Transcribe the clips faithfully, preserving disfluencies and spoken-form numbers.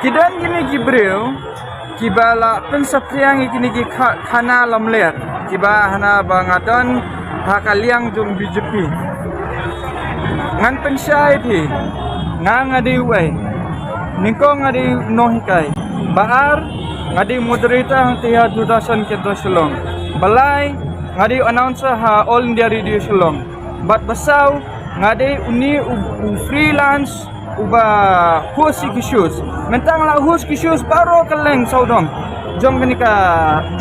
Ki don kine ki briew kiba la pynsaphriang ïa kine ki kha-, khana lamler kiba hana ba nga don ha ka liang jong B J P. Ngan pynshai phi, nga nga dei uwei. Nyngkong nga dei u nonghikai. Ba ar, nga dei moderator hangta ha Doordarshan Kendra Shillong. Ba lai, nga dei u announcer ha All India Radio Shillong. Bad ba saw, nga dei une u, u freelance uba host ïa ki shows. Mynta nga la host ki shows baroh kylleng sawdong jong kane ka,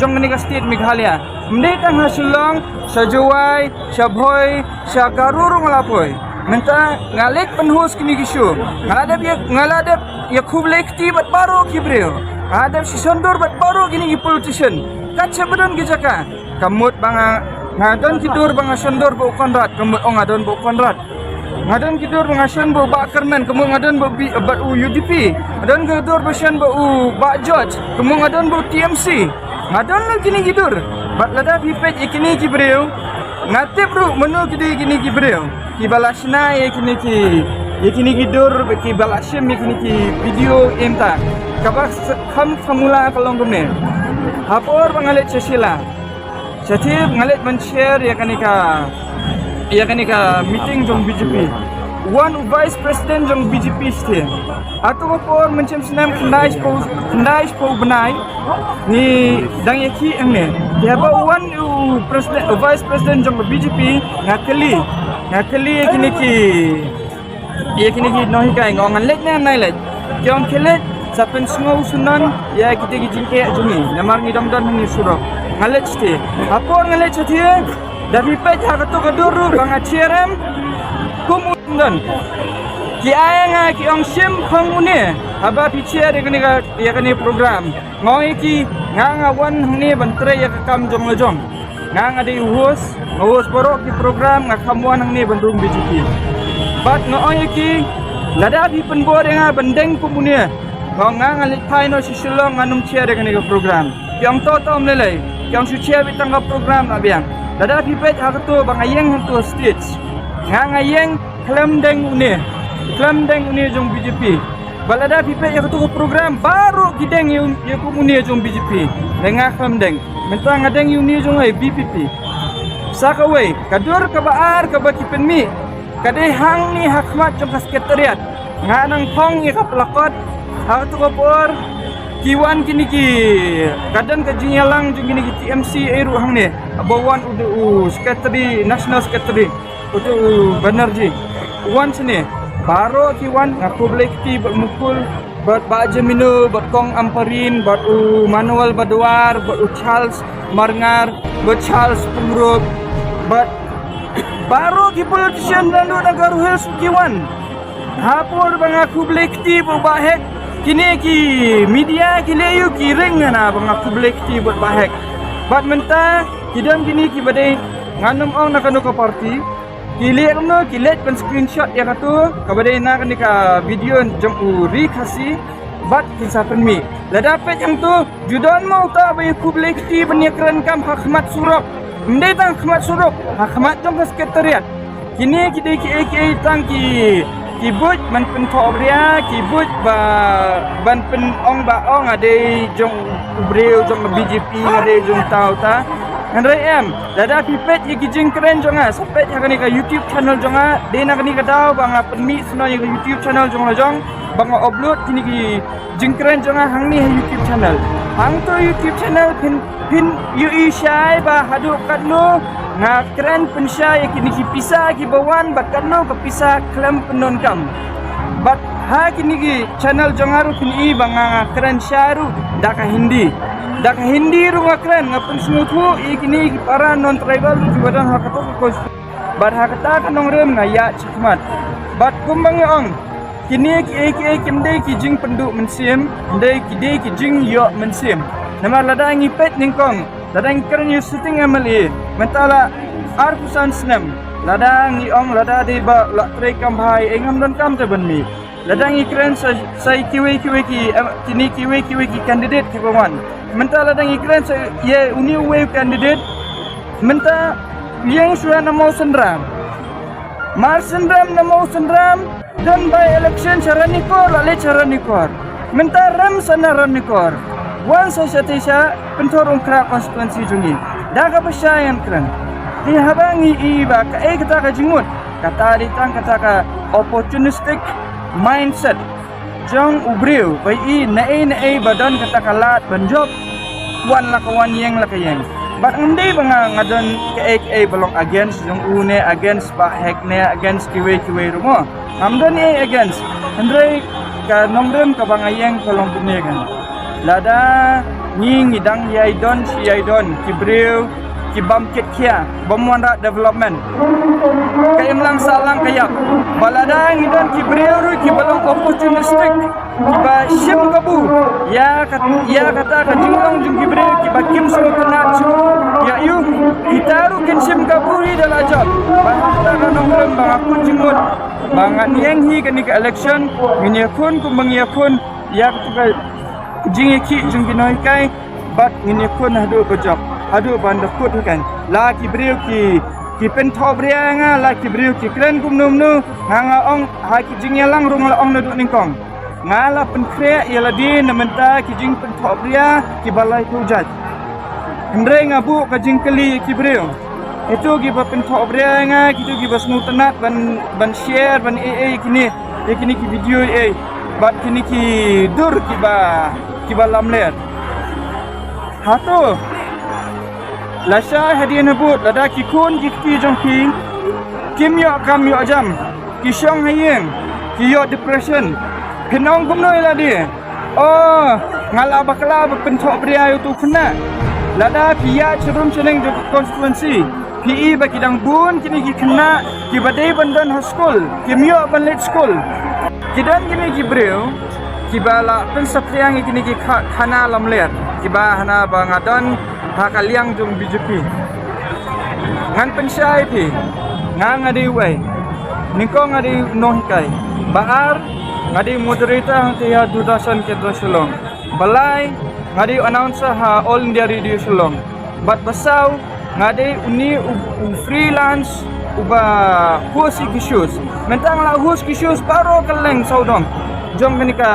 jong kane ka state Meghalaya. Ym dei tang ha Shillong, sha Jowai, sha Bhoi, sha Garo ruh nga la poi. Mynta nga leit pynhost kine ki show. Nga la dep ïa, nga la dep ïakhublei kti bad baroh ki briew. Nga la dep shisha dur bad baroh kine ki politician. Kat shaba don ki jaka. Ka mut ba nga, nga don ki dur ba nga shon dur bad u Conrad, ka mut ong nga don bad u Conrad. Nga don ki dur ba nga shon bad u Bah Kyrmen, ka mut nga don bad u B-, bad u U D P. Nga don ki dur ba shon bad u Bah George, ka mut nga don bad u T M C. Nga don ruh kine ki dur. Bad lada phi peit ïa kine ki briew, nga tip ruh mano ki dei kine ki briew kiba la shna ïa kine ki, ïa kine ki dur, kiba la shim ïa kine ki video ïa mynta. Kaba s-, kham formula ka long kumne. Ha por ba nga leit sha Shillong, shathie nga leit ban share ïa kane ka, ïa kane ka meeting jong B J P. Wan u vice president jong B J P shathie. Hato ka por mynshem snem khyndai shiphew, khyndai shiphew bnai ngi dang ïakhih hangne. Te haba wan u president, u vice president jong ka B J P, nga kylli, nga kylli ïa kine ki, ïa kine ki nonghikai, nga ong ngan leit ne ngan ym leit. Ki ong khie leit, sa pynsngew sngewsih ïa kita ki jingeh jong ngi. Namar ngi dang don hangne surok. Nga leit shathie. Ha por nga leit shathie, da phi peit ha kato ka dur ruh ba nga share em, kum u don. Ki ai nga, ki ong shim khong une haba phi share ïa kane ka, ïa kane program. Nga ong ïa ki, nga nga wan hangne ban trei ïa ka kam jong la jong. Nga nga dei u host, nga host baroh ki program, nga kham wan hangne ban rung B J P. Bad nga ong ïa ki, lada phi pynbor ïa nga ban deng kum une, nga ong nga nga leit phai noh sha Shillong, ngan ym share ïa kane ka program. Ki ong to to ym lei lei. Ki ong shu share beit tang ka program la biang. Lada phi peit ha kato ba nga ïeng ha kato stage, nga nga ïeng khlem deng une, khlem deng une jong B J P. Bad lada phi peit ïa kato ka program baroh ki deng ïa, ïa kum une jong B J P. Te nga khlem deng. Mynta nga deng ïa une jong la V P P. Sa kawei, ka dur kaba ar kaba ki pynmih, ka dei hangne ha khmat jong ka secretariat. Nga nang phong ïa ka placard. Ha kato ka por ki wan kine ki, ka don ka jingïalang jong kine ki T M C ei ruh hangne. Ba wan u, u secretary, national secretary, uto u Banerjee. Wan shane. Baroh ki wan, nga khublei kti bad u Mukul, bad Bah Jamino, bad Kong Ampareen, bad u Manuel Badwar, bad u Charles Marngar, bad Charles Pyngrope, bad baroh ki politician naduh na Garo Hills ki wan. Ha por ba nga khublei kti bad u Bah Hek, kine ki media ki leh ïa u, ki ring hana ba nga khublei kti bad u Bah Hek. Bad mynta ki don kine kiba dei, ngan ym ong na kano ka party. Ki leh kumno, ki leit ban screenshot ïa kato kaba dei na kane ka video jong u Ri Khasi. Bad kin sa pynmih. Lada peit hangto, ju don mo uta ba ïakhublei kti ban ïakren kam ha khmat surok. Ym dei tang ha khmat surok, ha khmat jong ka secretariat. Kine ki dei kiei kiei tang ki, ki buit ban pynkhohbria, ki buit ba, ban pynong ba ong nga dei jong u briew jong B J P, nga dei jong uta uta. Hynrei em, lada phi peit ïa ki jingkren jong nga, sa peit ha kane ka YouTube channel jong nga, dei na kane ka daw ba nga pynmih snoh ïa ka YouTube channel jong la jong, ba nga upload kine ki jingkren jong nga hangne ha YouTube channel. Hangto YouTube channel phin, phin ïohi shai ba haduh katno nga kren pynshai ïa kine ki pisa kiba wan bad katno ka pisa khlem pyndonkam. Bad ha kine ki channel jong nga ruh phin i ba nga, nga kren shai ruh da ka Hindi. Da ka Hindi ruh nga kren, nga pynsngewthuh ïa kine ki para non-tribal ruh kiba don ha kato ka constituency. Bad ha kata ka nongrim nga ïaid shakhmat. Bad kumba nga ong, kine kiei kiei kim dei ki jingpynduh mynsiem, ym dei ki, dei ki jingïoh mynsiem. Namar lada ngi peit nyngkong, lada ngi kren ïa u sitting M L A, mynta la arphew san snem. Lada ngi ong lada dei ba la trei kam bha, eh, ngam donkam te ban mih. Lada ngi kren sa, sa ïa kiwei kiwei ki, em, kine kiwei kiwei ki candidate kiba wan. Mynta lada ngi kren sa ïa une uwei u candidate, mynta ïeng shuwa na Mawsynram. Marsynram na Mawsynram, don by election sha Ranikor, la leit sha Ranikor. Mynta rem sa na Ranikor, wan sa shatei sha Pynthorumkhrah constituency jong ngi. Da kaba shai ngan kren. Te haba ngi i ba kaei kata ka jingmut, kata dei tang kata ka opportunistic mindset jong u briew, ba i naei naei ba don kata ka lad ban jop, wan la ka wan, ïeng la ka ïeng. Bad ngam dei ba nga, nga don kaei kaei ba long against jong u ne against Bah Hek ne against kiwei kiwei ruh mo. Ngam don ei against. Hynrei ka nongrim kaba nga ïeng ka long kumne kan. Lada ngi, ngi dang ïai don shi ïai don ki briew ki bym kit khia, bym wanrah development, ka imlang sahlang ka ïap. Ba lada ngi don ki briew ruh kiba long opportunistic, kiba shim kabu ïa ka, ïa kata ka jinglong jong ki briew, kiba kim sngewtynnat shuh ïa u, kita ruh kin shim kabu hi da la jop. Ba kata ka nongrim ba nga kut jingmut ba ngan ïeng hi kane ka election, ngin ïakhun kumba ngi ïakhun ïa kata ka jingïakhih jong ki nonghikai. Bad ngin ïakhun haduh ba jop, haduh ban da kut hi kan. La ki briew ki, ki pynthohbria ïa nga, la ki briew ki kren kumno kumno, nga, nga ong ha ki jingïalang ruh nga la ong naduh nyngkong. Nga la pynkhreh ïa lade na mynta ki jingpynthohbria kiba laiphew jait. Hynrei nga buh ka jingkylli ïa ki briew. Kito kiba pynthohbria ïa nga, kito kiba sngewtynnat ban, ban share, ban ei ei kine, ïa kine ki video ei ei. Bad kine ki dur kiba, kiba lamler. Hato lashai hadien habud lada ki khun ki kti jong phi kim ïoh kam ïoh jam, ki shong ha ïing, ki ïoh depression, phin ong kumno ïa lade? Oh, nga la bakla ba pynthohbria ïa uto u khynnah. Lada phi ïaid sharum shaneng jong ka constituency, phi i ba ki dang bun kine ki khynnah kiba dei ban don ha skul, kim ïoh ban leit skul. Ki don kine ki briew kiba la pynsaphriang ïa kine ki kha-, khana lamler, kiba hana ba nga don ha ka liang jong B J P. Ngan pynshai phi, nga, nga dei uei? Nyngkong, nga dei u nonghikai. Ba ar, nga dei moderator hangtei ha Doordarshan Kendra Shillong. Ba lai, nga dei announcer ha All India Radio Shillong. Bad ba saw, nga dei une u, u freelance uba host ïa ki shows. Mynta nga la host ki shows baroh kylleng sawdong jong kane ka,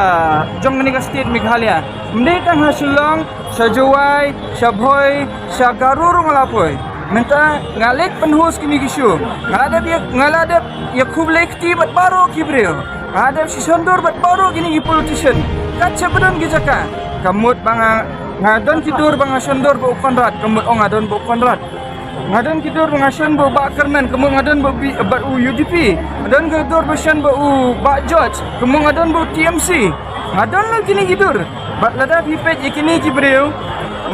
jong kane ka state Meghalaya. Ym dei tang ha Shillong, sha Jowai, sha Bhoi, sha Garo ruh nga la poi. Mynta nga leit pynhost kine ki show. Nga la dep ïa, nga la dep ïakhublei kti bad baroh ki briew. Nga la dep shah shondur bad baroh kine ki politician. Kat shaba don ki jaka, ka mut ba nga, nga don ki dur ba nga shondur bad u Conrad, ka mut ong nga don bad u Conrad. Nga don ki dur ba nga shon bad u Bah Kyrmen, ka mut nga don bad u B-, bad u U D P. Nga don ki dur ba shon bad u Bah George, ka mut nga don bad u T M C. Nga don la kine ki dur. Bad lada phi peit ïa kine ki briew,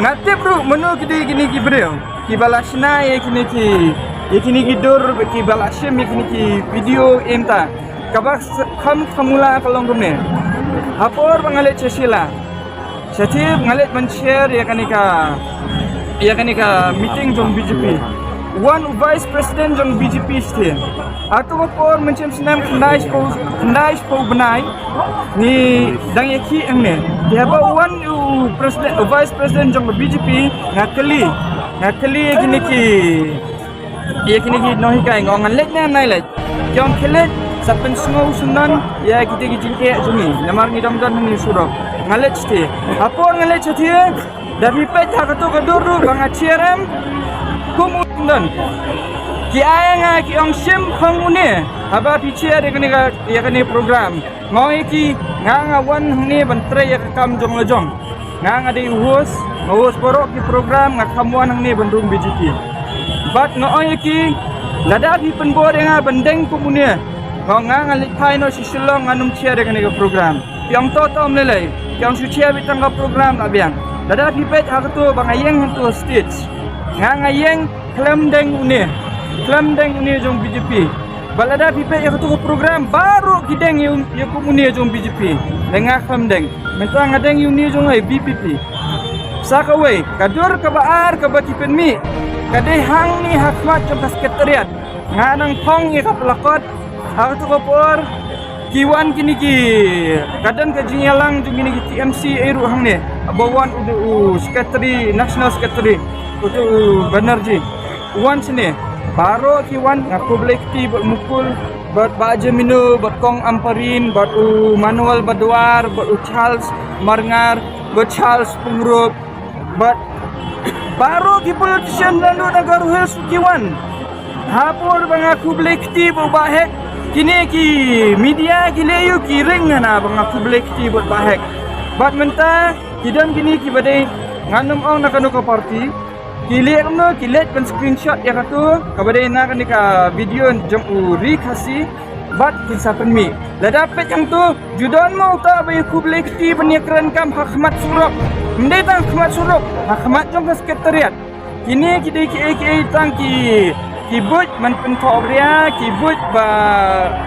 nga tip ruh mano ki dei kine ki briew kiba la shna ïa kine ki, ïa kine ki dur, kiba la shim ïa kine ki video mynta. Kaba s-, kham, kham mula ka long kumne. Ha por ba nga leit sha Shilla, shatei nga leit ban share ïa kane ka, ïa kane ka meeting jong B J P. Wan u vice president jong B J P shatei. Hato ka por mynshem snem khyndai shiphew, khyndai shiphew bnai ngi dang ïakhih hangne. Te haba wan u president, u vice president jong ka B J P, nga kylli, nga kylli ïa kine ki, ïa kine ki nonghikai, nga ong ngan leit ne ngan ym leit. Ki ong khie leit, sa pynsngew syndon ïa kita ki jingeh jong ngi, namar ngi dang don hangne surok. Nga leit shatei. Ha por nga leit shatei, da phi peit ha kato ka dur ruh ba nga share em, kum u syndon. Ki ai ïa nga, ki ong shim khong une haba phi share ïa kane ka, ïa kane program. Nga ong ïa ki, nga, nga wan hangne ban trei ïa ka kam jong la jong. Nga, nga dei u host, nga host baroh ki program, nga kham wan hangne ban rung B J P. Bad nga ong ïa ki, lada phi pynbor ïa nga ban deng kum une, nga, nga, nga leit phai noh sha Shillong, ngan ym share ïa kane ka program. Ki ong to to ym lei lei. Ki ong shu share beit tang ka program la biang. Lada phi peit ha kato ba nga ïeng hangto stage, nga, nga ïeng khlem deng une, khlem deng une jong B J P. Bad lada phi peit ïa kato ka program baroh ki deng ïa, ïa kum une jong B J P. Lada nga khlem deng, mynta nga deng ïa une jong, eh, V P P. Sa kawei, ka dur kaba ar kaba ki pynmih ka dei hangne ha khmat jong ka secretariat. Nga nang phong ïa ka plakot. Ha kato ka por ki wan kine ki, ka don ka jingïalang jong kine ki T M C ei ruh hangne. Ba wan u, u secretary, national secretary, uto u Banerjee. Wan shane. Baroh ki wan, nga khublei kti bad mukul. Bad Bah Jemino, bad Kong Ampareen, bad u Manuel Badwar, bad u Charles Marngar, bad Charles Pyngrope, bad baroh ki politician naduh na Garo Hills ki wan. Ha por ba nga khublei kti bad Bah Hek, kine ki media ki leh ïa u ki ring hana ba nga khublei kti bad Bah Hek. Bad mynta ki don kine ki ba dei, ngan ym ong na kano ka party. Ki leh kumno, ki leh ban screenshot ïa kato kaba dei na kane ka video jong u Ri Khasi. Bad kin sa pynmih. Lada peit hangto, ju don mo uta ba ïa khublei kti ban ïa kren kam ha khmat surok. Ym dei tang khmat surok, ha khmat jong ka secretariat. Kine ki dei kiei kiei tang ki, ki buit ban pynthohbria, ki buit ba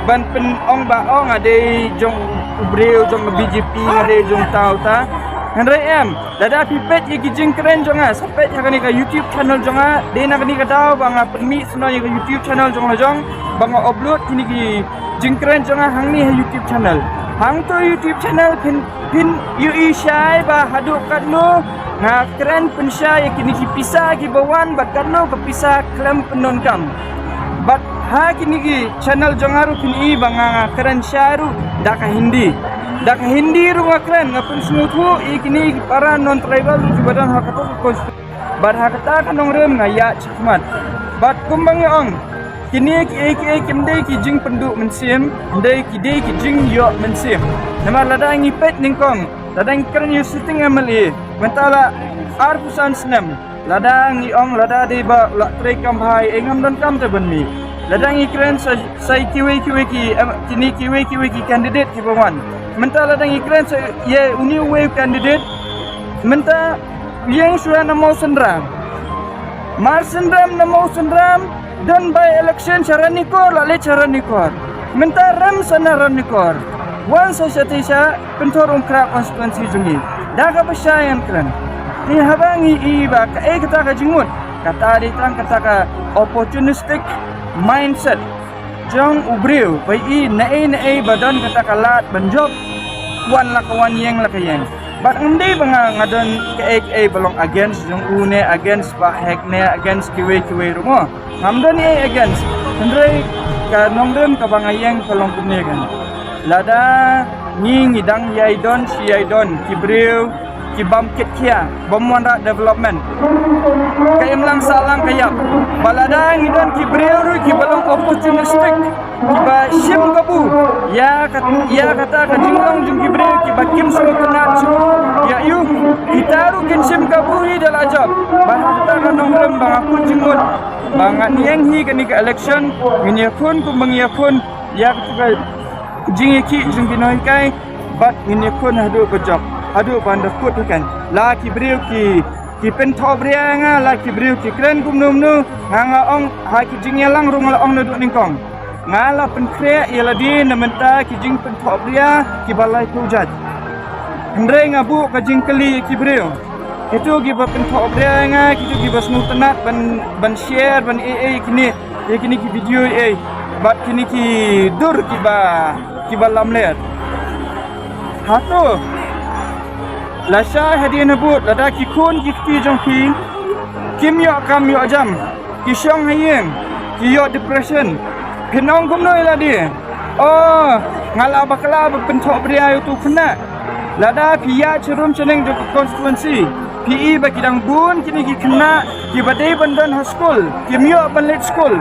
ban pynong ba ong nga dei jong u briew jong B J P, nga dei jong uta uta. Hynrei em, lada phi peit ïa ki jingkren jong nga, sa peit ha kane ka YouTube channel jong nga, dei na kane ka daw ba nga pynmih snoh ïa ka YouTube channel jong la jong ba nga upload kine ki jingkren jong nga hangne ha YouTube channel. Hangto YouTube channel phin, phin ïohi shai ba haduh katno nga kren pynshai ïa kine ki pisa kiba wan bad katno ka pisa khlem pyndonkam. Bad ha kine ki channel jong nga ruh phin i ba nga, nga kren shai ruh da ka Hindi. Da ka Hindi ruh nga kren, nga pynsngewthuh ïa kine ki para non tribal ruh kiba don ha kato ka constituency. Bad ha kata ka nongrim nga ïaid shakhmat. Bad kumba ngi ong, kine kiei kiei kim dei ki jingpynduh mynsiem, ym dei ki, dei ki jingïoh mynsiem. Namar lada ngi peit nyngkong, lada ngi kren ïa u sitting M L A, mynta la arphew san snem. Lada ngi ong lada dei ba la trei kam bha, eh, ngam donkam te ban mih. Lada ngi kren sa, sa kiwei kiwei ki, em, kine kiwei kiwei ki candidate kiba wan. Mynta lada ngi kren sa ïa uni uwei u candidate, mynta ïeng shuwa na Mawsynram. Marsynram na Mawsynram, don by election sha Ranikor, la leit sha Ranikor. Mynta rem sa na Ranikor. Wan sa shatei sha Pynthorumkhrah constituency jong ngi. Da kaba shai ngan kren. Te haba ngi i ba kaei kata ka jingmut, kata dei tang kata ka opportunistic mindset jong u briew, ba i naei naei ba don kata ka lad ban jop, wan la ka wan, ïeng la ka ïeng. Bad ngam dei ba nga, nga don kaei kaei ba long against jong u ne against Bah Hek ne against kiwei kiwei ruh mo. Ngam don ei against. Hynrei ka nongrim kaba nga ïeng ka long kumne kan. Lada ngi, ngi dang ïai don shi ïai don ki briew ki bym kit khia, bym wanrah development, ka imlang sahlang ka ïap. Ba lada ngi don ki briew ruh kiba long opportunistic, kiba shim kabu ïa ka, ïa kata ka jinglong jong ki briew kiba kim sngewtynnat shuh ïa u, kita ruh kin shim kabu hi da la jop. Ba ha kata ka nongrim ba nga khun jingmut ba ngan ïeng hi kane ka election, ngin ïakhun kumba ngi ïakhun ïa kata ka jingïakhih jong ki nonghikai. Bad ngin ïakhun haduh ba jop, haduh ban da kut hi kan. La ki briew ki, ki pynthohbria ïa nga, la ki briew ki kren kumno kumno, nga, nga ong ha ki jingïalang ruh nga la ong naduh nyngkong. Nga la pynkhreh ïa lade na mynta ki jingpynthohbria kiba laiphew jait. Hynrei nga buh ka jingkylli ïa ki briew. Kito kiba pynthohbria ïa nga, kito kiba sngewtynnat ban, ban share, ban ei ei kine, ïa kine ki video ei ei. Bad kine ki dur kiba, kiba lamler. Hato lashai hadien habud, lada ki khun ki kti jong phi kim ïoh kam ïoh jam, ki shong ha ïing, ki ïoh depression, phin ong kumno ïa lade? Oh, nga la bakla ba pynthohbria ïa uto u khynnah. Lada phi ïaid sharum shaneng jong ka constituency, phi i ba ki dang bun kine ki khynnah kiba dei ban don ha skul, kim ïoh ban leit skul.